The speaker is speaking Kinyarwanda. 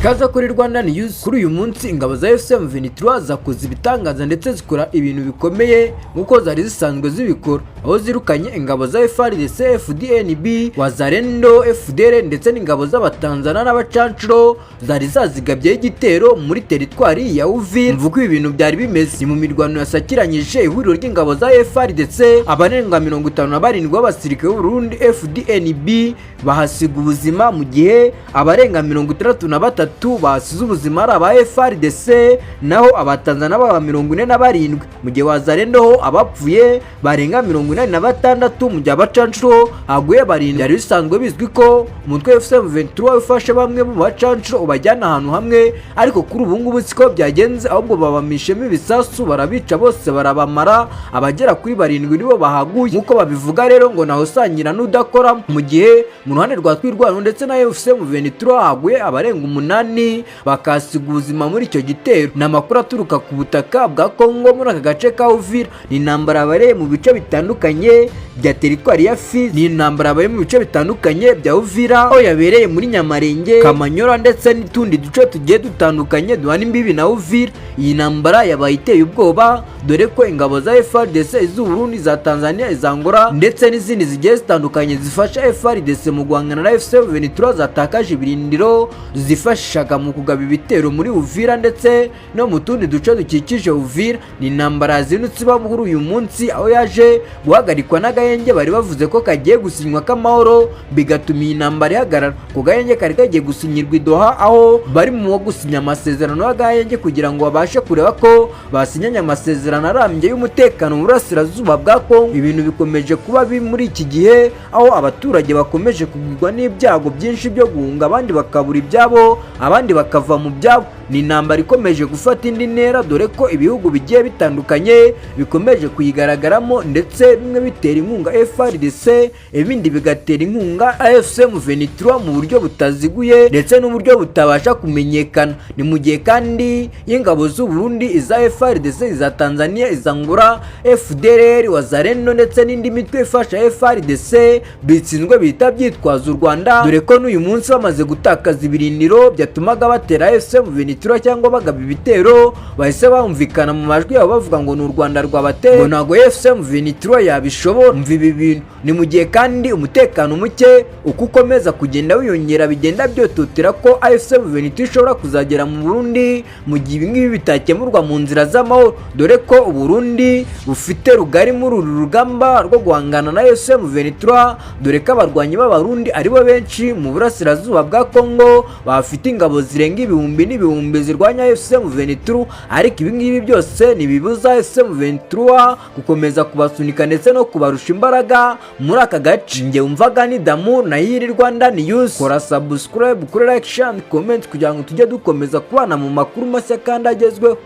Kaza kuri Rwanda News. Kuri uyu munsi ingabo za AFC M23 zakoze ibitangaza ndetse zikora ibintu bikomeye nk'uko zari zisanzwe zibikora, aho zirukanye ingabo za FARDC, FDNB, Wazalendo, FDL ndetse n'ingabo z'Abatanzania n'abacancuro zari zazigabyeho igitero muri teritwari ya Uvira. Mvuga uko ibi bintu byari bimeze ni mu mirwano yasakiranyije ihuriro ry'ingabo za FARDC, abarenga 57 b'abasirikare b'u Burundi FDNB bahasiga ubuzima, mu gihe abarenga 63 basize ubuzima ari aba FARDC, naho Abatanzania baba 47, mu gihe Wazalendo ho abapfuye barenga 86, mu gihe abacancuro haguye barindwi. Byari bisanzwe bizwi ko umutwe wa AFC M23 ufashe bamwe mu bacancuro ubajyana ahantu hamwe, ariko kuri ubu ngubu siko byagenze, ahubwo babamishemo ibisasu barabica bose barabamara. Abagera kuri barindwi nibo bahaguye nk'uko babivuga. Rero ngo naho usangira n'udakora, mu gihe mu ruhande rwa Twirwano ndetse na AFC M23 haguye abarenga umunani bakasiga ubuzima muri icyo gitero. Ni amakuru aturuka ku butaka bwa Kongo muri aka gace ka Uvira. Ni intambara yabereye mu bice bitandukanye bya teritwari ya Fizi, ni intambara yabereye mu bice bitandukanye bya Uvira, aho yabereye muri Nyamarenge, Kamanyora ndetse n'utundi duce tugiye dutandukanye duhana imbibi na Uvira. Iyi ntambara yabaye iteye ubwoba, dore ko ingabo za FARDC, iz'u Burundi, za Tanzania, iza Angola ndetse n'izindi zigiye zitandukanye zifasha FARDC mu guhangana na AFC M23 zatakaje ibirindiro zifashishaga mu kugaba ibitero muri Uvira ndetse no mu tundi duce dukikije Uvira. Ni intambara yazindutse iba muri uyu munsi, aho yaje guhagarikwa n'agahenge bari bavuze ko kagiye gusinywa k'amahoro, bigatuma iyi ntambara ihagarara. Ku gahenge kari kagiye gusinyirwa i Doha, aho bari mu gusinya amasezerano y'agahenge kugira ngo babashe kureba ko basinyanye amasezerano arambye y'umutekano mu burasirazuba bwa Kongo. Ibintu bikomeje kuba bibi muri iki gihe, aho abaturage bakomeje kugwirwa n'ibyago byinshi byo guhunga, abandi bakabura ibyabo, abandi bakava mu byabo. Ni intambara ikomeje gufata indi ntera, dore ko ibihugu bigiye bitandukanye bikomeje kuyigaragaramo, ndetse bimwe bitera inkunga FARDC, ibindi bigatera inkunga AFC M23 mu buryo butaziguye ndetse n'uburyo butabasha kumenyekana. Ni mu gihe kandi y'ingabo z'u Burundi, iza FARDC, iza Tanzania, iza Angola, FDLR, Wazalendo ndetse n'indi mitwe ifasha FARDC bitsinzwe bihita byitwaza u Rwanda, dore ko n'uyu munsi bamaze gutakaza ibirindiro byatumaga batera AFC M23 cyangwa bagaba ibitero, bahise bumvikana mu majwi yabo bavuga ngo ni u Rwanda rwabateye, ngo ntabwo AFC M23 yabishobora. Umva ibi bintu. Ni mu gihe kandi umutekano muke uko ukomeza kugenda wiyongera bigenda byototera ko AFC M23 ishobora kuzagera mu Burundi mu gihe ibi ngibi bitakemurwa mu nzira z'amahoro, dore ko Uburundi bufite rugari muri uru rugamba rwo guhangana na AFC M23, dore ko abarwanyi b'Abarundi aribo benshi mu burasirazuba bwa Kongo, bafite ingabo zirenga ibihumbi n'ibihumbi zirwanya AFC M23. Ariko ibi ngibi byose ntibibuza AFC M23 gukomeza kubasunika ndetse no kubarusha imbaraga muri aka gace. Njye wumvaga ni Damu na Yiri Rwanda News. Kora subscribe kuri, like, share and comment kugira ngo tujye dukomeza kubana mu makuru mashya kandi agezweho.